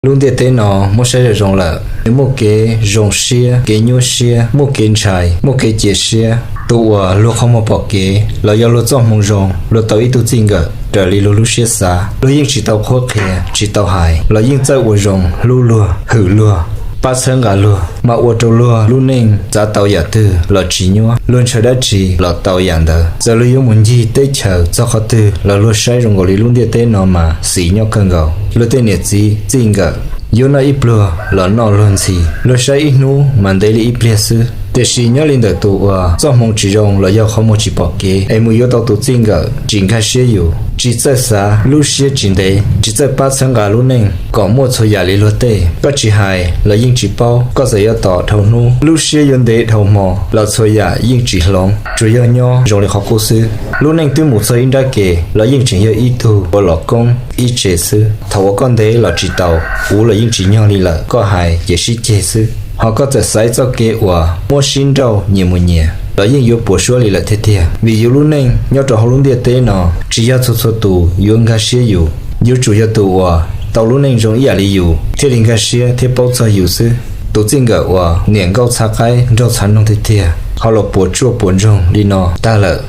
Lub ntiaj teb no muab saib zoo zoo lawm, nws muaj kev zoo siab, kev nyuaj siab, muaj kev ntshai, muaj kev cia siab. Tus uas luag qhov muag pom kev los yog luag txoj hmoo zoo, luag tau ib tug txij nkawm raws li luag lub siab xav, luag yeej tsis tau qhuab qhia, tsis tau hais, los yeej txawj ua zoo, hlub luag, hwm luag, pab txhawb nqa luag, mas ua rau luag lub neej xav tau yam twg los tsis nyuaj, luag ntshaw dab tsi los tau yam ntawd. Txawm luag yuav mus ncig teb chaws txog qhov twg los luag saib zoo nkaus li lub ntiaj teb no mas xis nyob kawg nkaus. Luag tej niam txiv txij nkawm yuav noj ib pluag los noj luag ntxhi, luag saib ib hnub mas ntev li ib pliag xwb. Tiam sis nyob li ntawm tus uas txoj hmoo tsis zoo los yog qhov muag tsis pom kev es mus yuav tau tus txij nkawm tsis nkag siab yus, tsis txawj xav, lub siab tsis ntev, tsis txawj pab txhawb nqa lub neej kom muaj txhua yam li luag tej, koj tsis hais los yeej tsis paub, koj txawm yuav tos dhau hnub, lub siab yuav ntev dhau hmo los txhua yam yeej tsis hloov, tsuas yog nyob zoo li qhov qub xwb. Lub neej twb mus txog ib nrab ke los yeej tseem yog ib tug ua los koob ib tse xwb. Thaum uas koj ntev los tsis tau, puv los yeej tsis nyog li lawm, koj hais ces sib ceg xwb. Ho koj txawm xaiv txoj kev uas muab sib nrauj nyias mus nyias los yeej yuav puas suab li lawm tiag tiag. Vim yus lub neej nyob rau hauv lub ntiaj teb no tsis yog txhua txhua tus yuav nkag siab yus, yuav tsum yog tus uas tau lub neej zoo ib yam li yus thiaj li nkag siab thiab paub txog yus xwb. Tus txij nkawm uas niam nkauj txhav qaib nraug txhav noog tiag tiag, ho los puas tsuaj puas ntsoog li no tag lawm,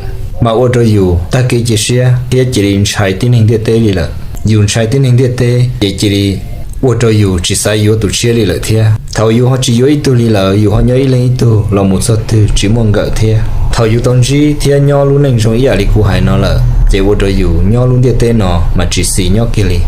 mas ua rau yus tag kev cia siab thiab cia li ntshai tib neeg ntiaj teb li lawm. Yus ntshai tib neeg ntiaj teb ces cia li ua rau yus tsis xav yuav tus tshiab li lawm thiab. Thaum yus ho tsis yuav ib tug li lawm, yus ho nyob ib leeg ib tug los mus txog twg tsis muaj nkawm thiab. Thaum yus tau ntsib thiab nyob lub neej zoo ib yam li kuv hais no lawm, ces ua rau yus nyob lub ntiaj teb no mas tsis xis nyob kiag li.